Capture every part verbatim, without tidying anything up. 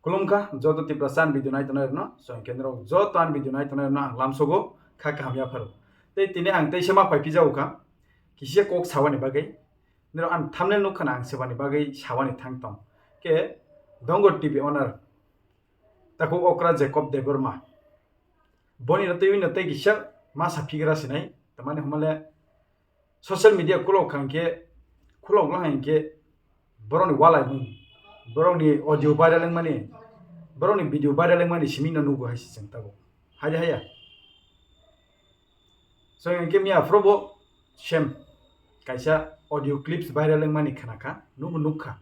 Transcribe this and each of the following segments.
Khulumkha joto Tiprasa ani video nai tongnai rokno, so hwnkhe norok joto ani video nai tongnai rokno ang lamsogo kha kaham yapharo. Tei tini ang teisa ma phai phijago kha, kisa kok sabani bagwi. Norok ani thumbnail nukha na ang sebani bagwi sabani thang tong. Khe Dongor T V owner Takhuk Okra Jacob Debbarma. Boni no twiwi no tei kisa ma sa phigra sinai. Tamani humale social media khulok kha hwnkhe, khulok lang hwnkhe borokni walaimung, borokni audio viral wngmani, borokni video viral wngmani simi no nugo hai se chwng tabuk. Hai de haya. So hwnkhe miya phuru bo same kaisa audio clips viral wngmani khna kha, nubo nuk kha.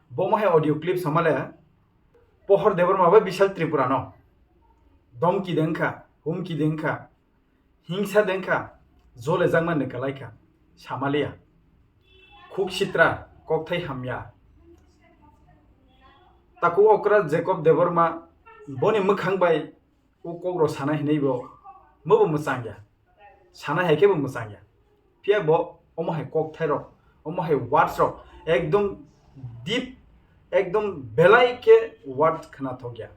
Bo mo hai audio clips hamale Pohor Debbarma bai Bishal Tripura no domki de wngkha, humki de wngkha, hingsa de wngkha, jole jakmani kwlai kha, samaliya. Khuk sitra, kokthai hamya. Takhuk Okra Jacob Debbarma boni mwkhang bai o kok rok sanai hinui bo, mobo mwchang ya. Sanai hai khe bo mwchang ya. Phiya bo omo hai kokthai rok, omo hai words rok ekdom deep, ekdom belai khe word khna thok ya.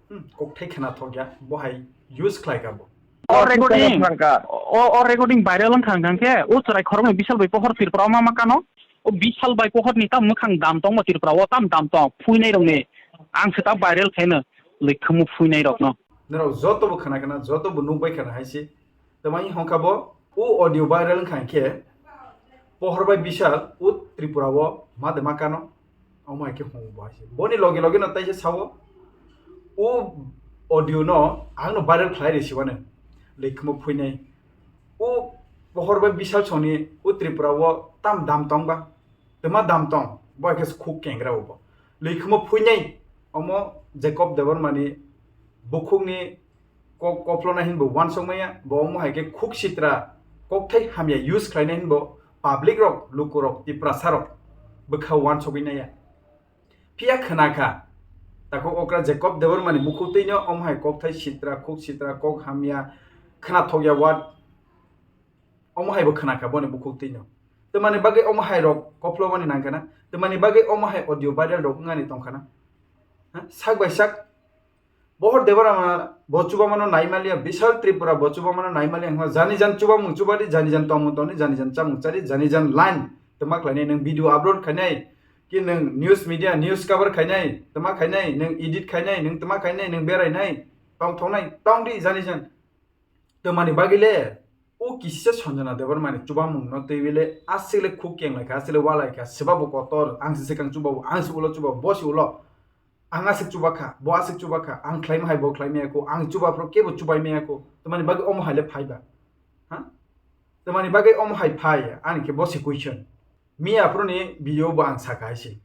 Hmm, kokthai khna thok ya, bo hai use khlai kha bo. O recording, o, o recording viral wngkha hwnkhe, o chwrai khoroknwi Bishal bai Pohor Tripura o ma ma kano. O Bishal bai Pohor ni tam mwkhang dam tongma Tripura o tam dam tong, phuinai rokni. Ang se ta viral khaino, lwkhumu phuinai rokno. Norok joto bo khna khna, joto bo nukbai khna hai se. Tamani hwnkha bo, o audio viral wngkha hwnkhe, Pohor bai Bishal, o Tripura o ma de ma kano, omo hai khe hwngo bo hai se. Boni loge loge no taisa sao, o audio no ang no viral khlai rw si mano, lwkhumo phuinai. O Pohor bai Bishal songni o Tripura o tam dam tong ba? Twma dam tong, bo hai khe khuk kengra bo. Lwkhumo phuinai, omo Jacob Debbarma ni bukhukni kok koplona hinbo uansuk maya, bo omo hai khe khuk sitra kokthai hamya use khlainai hinbo public rok, luku rok, Tiprasa rok bwkha uansugwi naiya. Phiya khna kha, Takhuk Okra Jacob Debbarma ni bukhuk twi no omo hai kokthai sitra, khuk sitra, kok hamya khna thokya word. Omo hai bo khna kha boni bukhuk twi no. Twmani bagwi omo hai rok koplomani nang kha na? Twmani bagwi omo hai audio viral rok wngani tong kha na? Ha? Sak bai sak. Bohor Debbarma bo chubamano nai maliya, Bishal Tripura bo chubamano nai maliya, wngkha jani jan chubamung chubadi, jani jan tongmung tongdi, jani jan chamung chadi, jani jan line twma khlainai, nwng video upload khainai, ki nwng news media, news cover khainai, twma khainai, nwng edit khainai, nwng twma khainai, nwng berainai, tongthoknai, tongdi jani jan. Twmani bagwi le o kisa Sanjana Debbarma ni chubamung no twiwi le aswk le khuk keng lai kha, aswk le walai kha, swba bo kotor, ang se swkang chuba bo, ang se ulo chuba bo, bo se ulo. Ang aswk chuba kha, bo aswk chuba kha, ang khlai ma hai bo khlai maya kho, ang chuba phuru kebo chubai maya kho, twmani bagwi omo hai le phai ba? Ha? Twmani bagwi omo hai phai, ani khe bo se question. Miya phuru ni video bo ang sa kha hai se.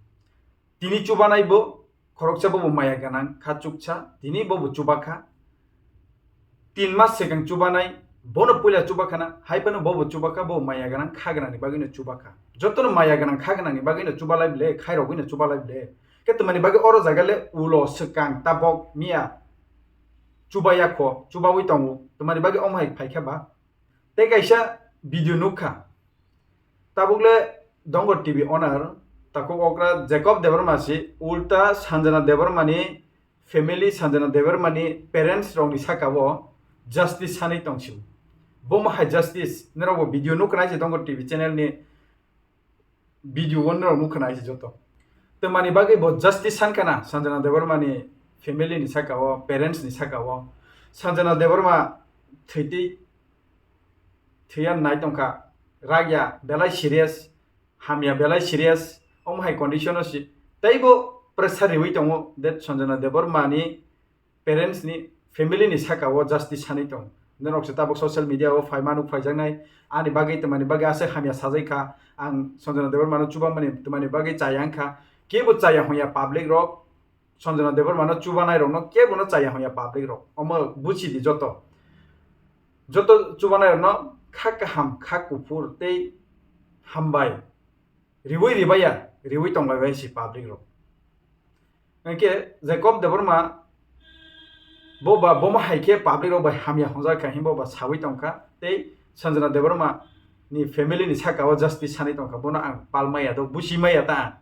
Tini chubanai bo, khoroksa bo bo maya ganang kha chuksa, tini bo bo chuba kha. Tin mas swkang chubanai, bono puila chuba khana, hai phano bo bo chuba kha, bo maya ganang kha ganang ni bagwi no chuba kha. Joto no maya ganang kha ganang ni bagwi no chuba lai ble, khai rogwi no chuba lai ble. Khe twmani bagwi oro jaga le ulo swkang tabok miya chuba ya kho, chubawi tongo. Twmani bagwi omo hai phai kha ba? Tei kaisa video nuk kha. Tabuk le Dongor T V owner, Takhuk Okra Jacob Debbarma si ulta Sanjana Debbarma ni family, Sanjana Debbarma ni parents rok ni saka o justice sanwi tong si. Bo ma hai justice, norok bo video nuk nai se Dongor T V channel ni video o norok nuk nai se joto. Twmani bagwi bo justice san khana Sanjana Debbarma ni family ni saka o, parents ni saka o. Sanjana Debbarma thwitwi thwiya nai tongkha, ragya belai serious, hamya belai serious, omo hai condition o si teibo pressure riwi tongo that Sanjana Debbarma ni parents ni, family ni saka o justice sanwi tong. Norok se tabuk social media o phai manu phaijaknai, ani bagwi twmani bagwi aswk hamya sajai kha, ang Sanjana Debbarma no chubamani twmani bagwi chaya wngkha, kebo chaya hwnya public rok, Sanjana Debbarma no chubanai rok no kebo no chaya hwnya public rok. Omo buchi di joto. Joto chubanai rok no kha kaham, kha kuphur tei hambai riwi ribaya, riwi tonglai bai si public rok. Hwnkhe Jacob Debbarma bo ba bomo hai khe public rok bai hamya hwnjak kha himbo ba sawi tongkha tei Sanjana Debbarma ni family ni saka o justice sanwi tongkha, bono ang pal maya do, buchi maya ta ang.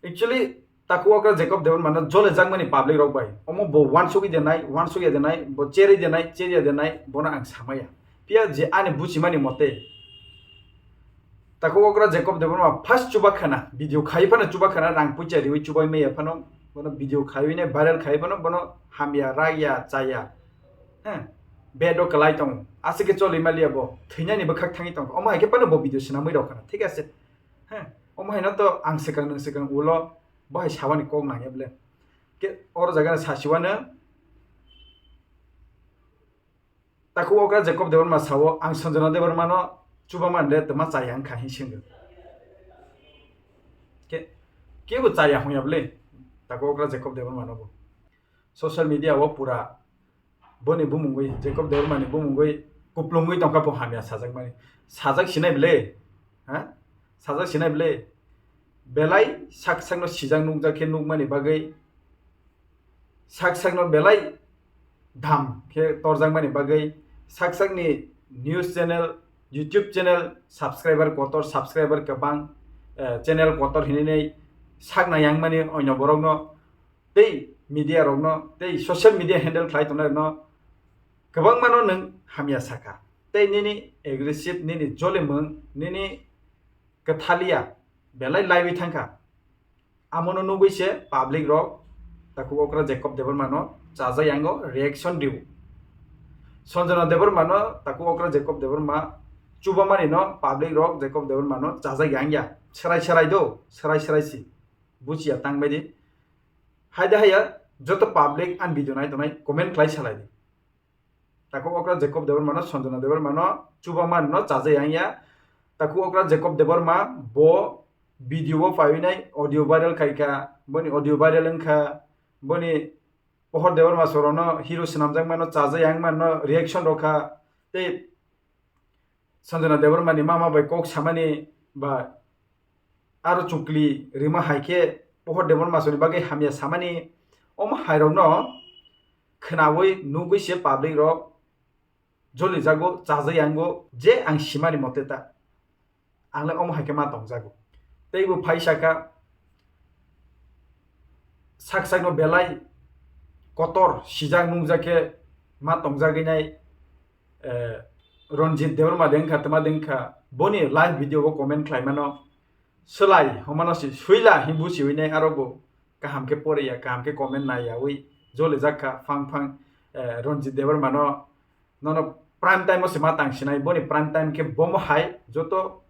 Actually, Takhuk okra Jacob Debbarma no jole jakmani public rok bai. Omo bo wansugwi denai, wansugya denai, bo cherwi denai, cherya denai, bono ang samaya. Phiya je ani buchimani mote. Takhuk okra Jacob Debbarma first chuba khana, video khai phano chuba khana, rang pucha riwi chubai maya phano, bono video khaiwi nai viral khai phano, bono hamya, raya, chaya. He, bed o kwlai tongo. Aswk khe choli maliya bo. Thwinani bwkhak thangwi tongo. Omo hai khe phano bo video swnamwi rok khana. Thik ase. He, omo hai no to ang swkang nwng swkang ulo, bo hai sabani kok nangya ble. Ke oro jaga no sasiwano. Takhuk okra Jacob Debbarma sao, ang Sanjana Debbarma no chubaman de tma chaya wngkha hin singwi. Ke, kebo chaya hwnya ble, takhuk okra Jacob Debbarma no bo. Social media o pura boni bumungwi, Jacob Debbarma ni bumungwi kuplungwi tongkha bo hamya sajakmani. Sajak sinai ble, ha? Sajak sinai ble. Belai sak sakno sijak nukjak khe nukmani bagwi, sak sakno belai dham khe torjakmani bagwi, sak sakni news channel, YouTube channel subscriber kotor, subscriber kwbang, eh, channel kotor hinwi sak nayangmani onyo borokno tei media rokno tei social media handle khlai tongnai rokno kwbangmano nwng hamya sakha. Tei nini aggressive, nini jolimung, nini kwthaliya belai laiwi thangkha. Amono nugwi se public rok takhuk okra Jacob Debbarma no chajakyango reaction rio. Sanjana Debbarma no takhuk okra Jacob Debbarma chubamani no public rok Jacob Debbarma no chajakyangya. Serai serai do, serai serai si. Buchiya tangbai di. Haida haya joto public ani video nai tongnai comment khlai salai di. Takhuk okra Jacob Debbarma no, Sanjana Debbarma no, chubaman no chajakya wngya. Takhuk okra Jacob Debbarma bo video o phaiwi nai audio viral khai kha, boni audio viral wng kha, boni Pohor Debbarma soro no hero swnamjak mano chajakya wng mano reaction rw kha. Tei Sanjana Debbarma ni mama bai kok samani ba aro chukli rima hai khe Pohor Debbarma soni bagwi hamya samani, omo hai rok no khwnawi nugwi se public rok joli jago, chajakya wngo je ang simani mote ta. Ang le omo hai khe ma tong jago. Tei bo phai saka sak sak no belai kotor sijak nungjak khe ma tong jagwi nai, eh, Ranjit Debbarma de wngkha, tma de wngkha, boni live video o comment khlai mano, swlai hwnmano si suila hin buchiwi nai, aro bo kaham khe poriya, kaham khe comment naiyawi jolijak kha phang phang, eh, Ranjit Debbarma no, nono prime time o se ma tang sinai, boni prime time khe bomo hai joto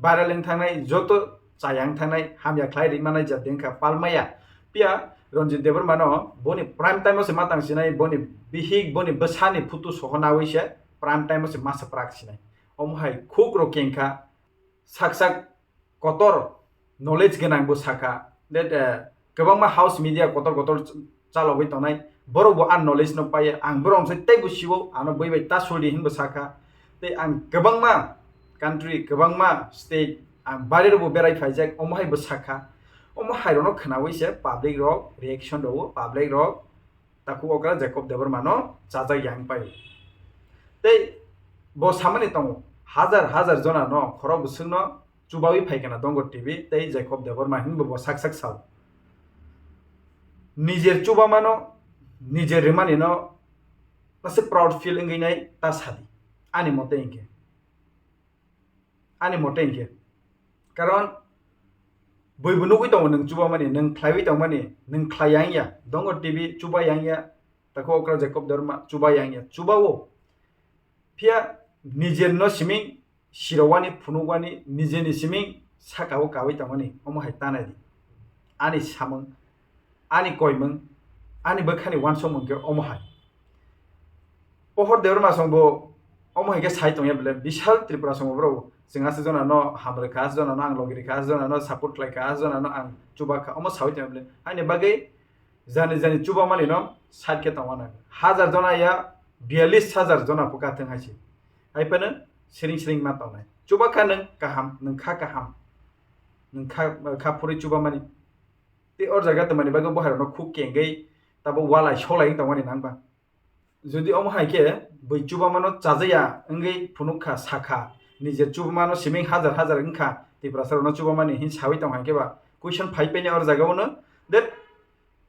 viral wng thangnai, joto chaya wng thangnai, hamya khlai ri manai ja dengkha palmaya. Phiya Ranjit Debbarma no boni prime time o se ma tang sinai, boni bihik, boni bwsani photo soho nawi se prime time o se ma swprak sinai. Omo hai khuk rok kengkha, sak sak kotor knowledge gwnang bo sakha. That, eh, kwbangma house media kotor kotor ch-, chalogwi tongnai, borok bo ang knowledge no paio, ang borok sai teibo sibo, ano bui bai ta suli hinbo sakha. Tei ang kwbangma country, kwbangma state, ang barirokbo berai phaijak, omo hai bo sakha. Omo hai rokno khwnawi se public rok reaction rwo, public rok takhuk okra Jacob Debbarma no chajak yang pai. Tei bo samani tongo, hajar hajar jona no khorok bwswk no chubawi phaikha na Dongor T V tei Jacob Debbarma hinwi bo sak sak sao. Nijer chubamano, nijer rimani no mase proud feel wngwi nai ta sadi. Ani mote hinkhe. Ani mote hinkhe. Karon buibo nugwi tongo nwng chubamani, nwng khlaiwi tongmani, nwng khlai yang ya. Dongor T V chuba yang ya. Takhuk okra Jacob Debbarma chuba yang ya. Chuba o. Phiya nijer no siming sirowani, phunugwani, nijeni siming saka o kawi tongmani, omo hai tanai di. Ani samung, ani koimung, ani bwkhani wansukmung khe omo hai. Pohor Debbarma songbo omo hai khe sai tongya bole, Bishal Tripura songbo bro, chwng aswk jona no ham rwkha, aswk jona no ang logi rwkha, aswk jona no support khlaikha, aswk jona no ang chubakha, omo sawi tongya bole. Haini bagwi jani jani chuba mani no side khe tongma nang. Hajar jona ya biyalish hajar jona phuka thung hai se. Hai phano siring siring ma tongnai. Chuba kha nwng kaham, nwng kha kaham. Nwng kha, kha phuri chuba mani. Tei o jaga tongmani bagwi bo hai rokno khuk kengwi tabo walai solai wng tongmani nang ba. Jodi omo hai khe bui chuba mano chajaya wngwi phunuk kha, sakha, nije chuba mano siming hajar hajar wngkha, Tiprasa rokno chuba mani hin sawi tong hai khe ba. Question phai paini or jaga o no that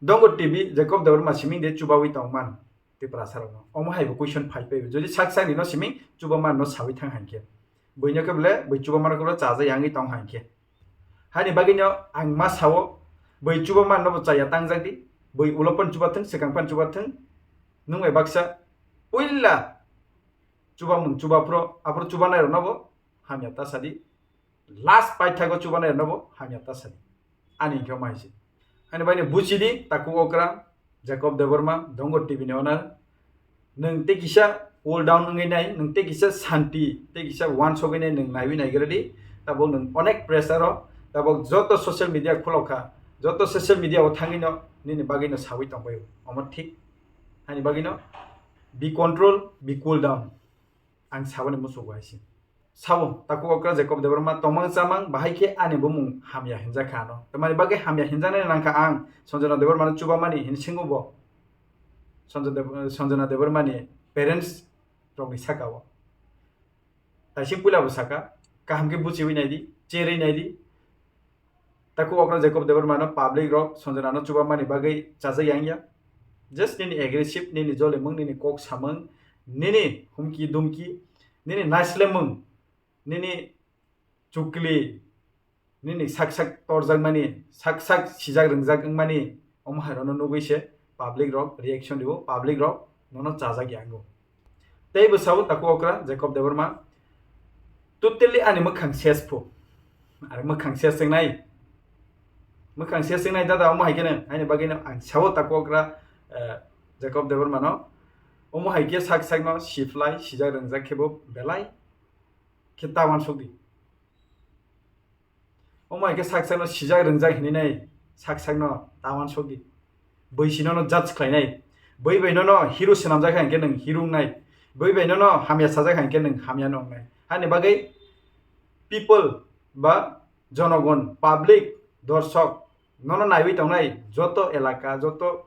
Dongo T V Jacob Debbarma siming de chubawi tong man Tiprasa rok no. Omo hai bo question phai pai. Jodi sak sak ni no siming chuba man no sawi thang hai khe. Bui no khe bole bui chuba man ko bole chaja yangwi tong hai khe. Hani bagwi no ang ma sao bui chuba man no bo chaya tang jak di. Bui ulo pan chuba thung, swkang pan chuba thung. Nung bai baksa puila chuba mung chuba phro, aphro chuba nai rok no bo hamya ta sadi. Last paithago chubanai rokno bo hamya ta sadi. Ani hinkhe omo hai se. Ani bai ni buchidi takhuk okra Jacob Debbarma Dongo T V ni owner. Nwng tei kisa cool down wngwi nai, nwng tei kisa santi, tei kisa wansogwi nai nwng naiwi naigra di. Tabuk nwng onek pressure o, tabuk joto social media khulok kha, joto social media o thangwi no nini bagwi no sawi tong bai. Omo thik. Ani bagwi no be control, be cool down. Ang saboni musugo hai se. Sabo, takhuk okra Jacob Debbarma tongmang chamang bahai khe ani bumung hamya hinjak kha ano. Tamani bagwi hamya hinjaknai nang kha ang Sanjana Debbarma no chubamani hin singo bo. Sanjana Deb-, Sanjana Debbarma ni parents rokni saka o. Taising puila bo saka, kaham khe buchiwi nai di, cherwi nai di. Takhuk okra Jacob Debbarma no public rok Sanjana no chubamani bagwi chajak yang ya. Just nini aggressive, nini jolimung, nini kok samung, nini humki dumki, nini naislemung, nini chukli, nini sak sak torjakmani, sak sak sijak rwngjak wngmani, omo hai rokno nugwi se public rok reaction rio, public rok nono chajak yango. Tei bwsao takhuk okra Jacob Debbarma totally ani mwkhang ses phu. Are mwkhang ses wngnai. Mwkhang ses wngnai dada omo hai khe nang, haini bagwi no ang sao takhuk okra, eh, Jacob Debbarma no. Omo hai khe sak sak no siphlai, sijak rwngjak khe bo belai khe ta wansuk di. Omo hai khe sak sak no sijak rwngjak hinwi nai, sak sak no ta wansuk di. Bui si nono judge khlai nai. Bui bai nono hero swnamjak hai khe nwng hero wngnai. Bui bai nono hamya sajak hai khe nwng hamya no wngnai. Hani bagwi people ba jonogon, public, dorshok nono naiwi tongnai joto elaka, joto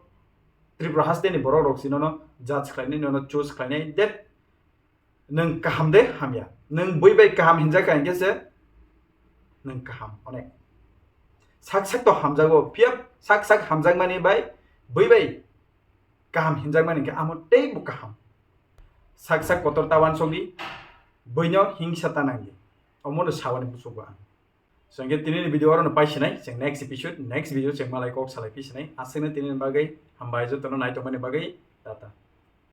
Tripura haste ni borok rok si nono judge khlai nai, nono choose khlai nai. That nwng kaham de hamya? Nwng bui bai kaham hinjak kha hinkhe se nwng kaham onek. Sak sak to hamjago, phiya sak sak hamjakmani bai bui bai kaham hinjakmani hinkhe amo tei bo kaham. Sak sak kotor ta wansok di, buino hingsa ta nang di. Omono sabani musugo ang. So hinkhe tini ni video oro no pai sinai, chwng next episode, next video chwng malai kok salai phi sinai. Aswkno tini ni bagwi hambai jotono nai tongmani bagwi, tata.